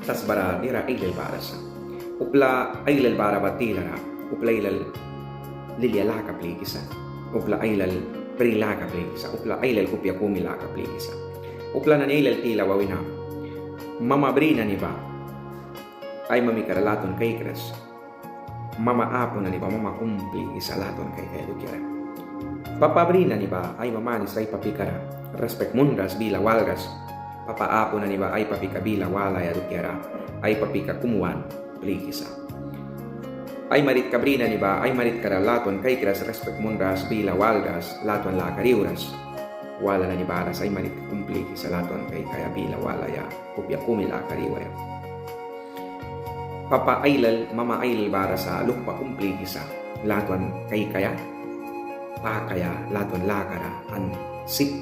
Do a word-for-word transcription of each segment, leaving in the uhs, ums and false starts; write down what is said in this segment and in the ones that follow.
tasbara diara ailal bara sa. Upla ailal bara ba tilara, upla ailal lilia laka plikisa, upla ailal pri laka plikisa, upla ailal kupia kumi laka plikisa. Upla nani ailal tila ba wina, mama bri nani ba ai mamikara latwan kaikras. Mama apu nani ba mama kum plikisa latwan kaikaia dukiara. Papa bri nani ba ai mama nani sa ai papikara respek munras, bila walras. Papa apu nani ba ai papika bila walaia dukiara ai papika kum wan plikisa. Ai maritka bri nani ba ai maritkara latwan kaikras, respek munras, bila walras, latwan lakara iwras. Wala nani bara sa ai maritka kum plikisa latwan kaikaia, bila walaia, kupia kumi lakara iwaia. Papa ailal, mama ailal bara sa luhpa kum plikisa latwan kaikaia, pakaia latwan lakara an sip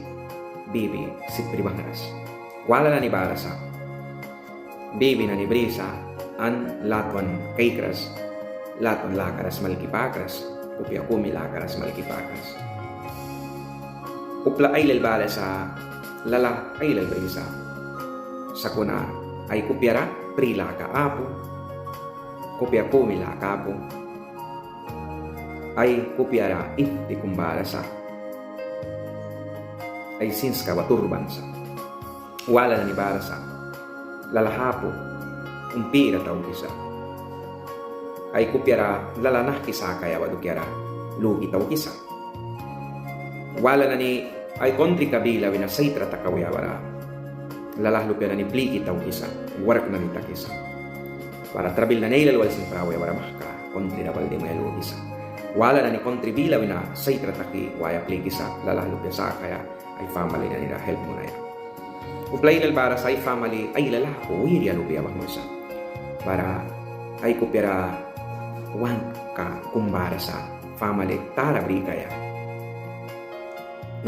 bibi sip pri bangras. Wala nani bara sa bibi nani brisa an latwan kaikras, latwan lakara smalki pakras, kupia kumi lakara smalki pakras. Upla ailal bara sa lalah ailal brisa. Sakuna ai kupiara pri laka apu, kupia kumi laka apu. Ai kupiara ihti kum bara sa. Ai sinska ba turban sa. Wala nani bara sa lalah apu umpira taukisa. Ai kupiara lalah nahki sakaia ba dukiara luki taukisa. Wala nani ai kontrika bila wina saitra takaia bara lalah lupia nani pliki taukisa, wark nani takisa. Bara trabil nani ailal wal sin prawaia bara mahka kontrira bal dimaia lukisa. Wala nani kontri bila wina saitra taki waia plikisa, lalah lupia sakaia, ai famali nanira help munaia. Upla ailal bara sa ai famali ailal apu, wiria lupia banghwisa. Bara ai kupiara wanka kum bara sa famali tara brikaia.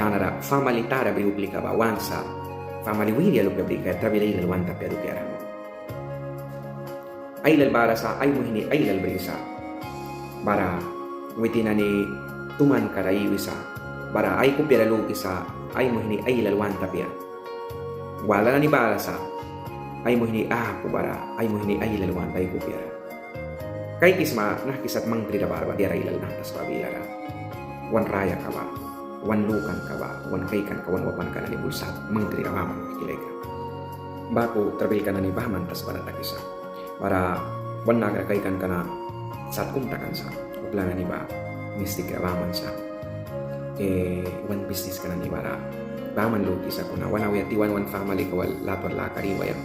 Nanara famali tara bri uplika ba want sa famali wiria lupia brikaia trabil ailal want apia dukiara. Ailal bara sa ai muihni ailal brisa. Bara witin nani tumankara iwisa. Bara ai kupiara lukisa ai muihni ailal want apia. Wala nani bara sa ai muihni apu bara ai muihni ailal want ai kupiara. Kaikisma nahki sat mangkrira bara ba diara ailal naha tasba bilara. Wan rayaka ba, wan lukanka ba, wan kaikanka, wan wapanka nani bui sat mangkrira baman, muihki laikra. Baku trabilka nani baman tasbara takisa. Bara wan nakra kaikanka na sat kum takan sa, upla nani ba mistikra baman sa. Wan bisniska nani bara baman lukisa, kuna wan auya tiwan wan famalika wal latwan lakara iwaia.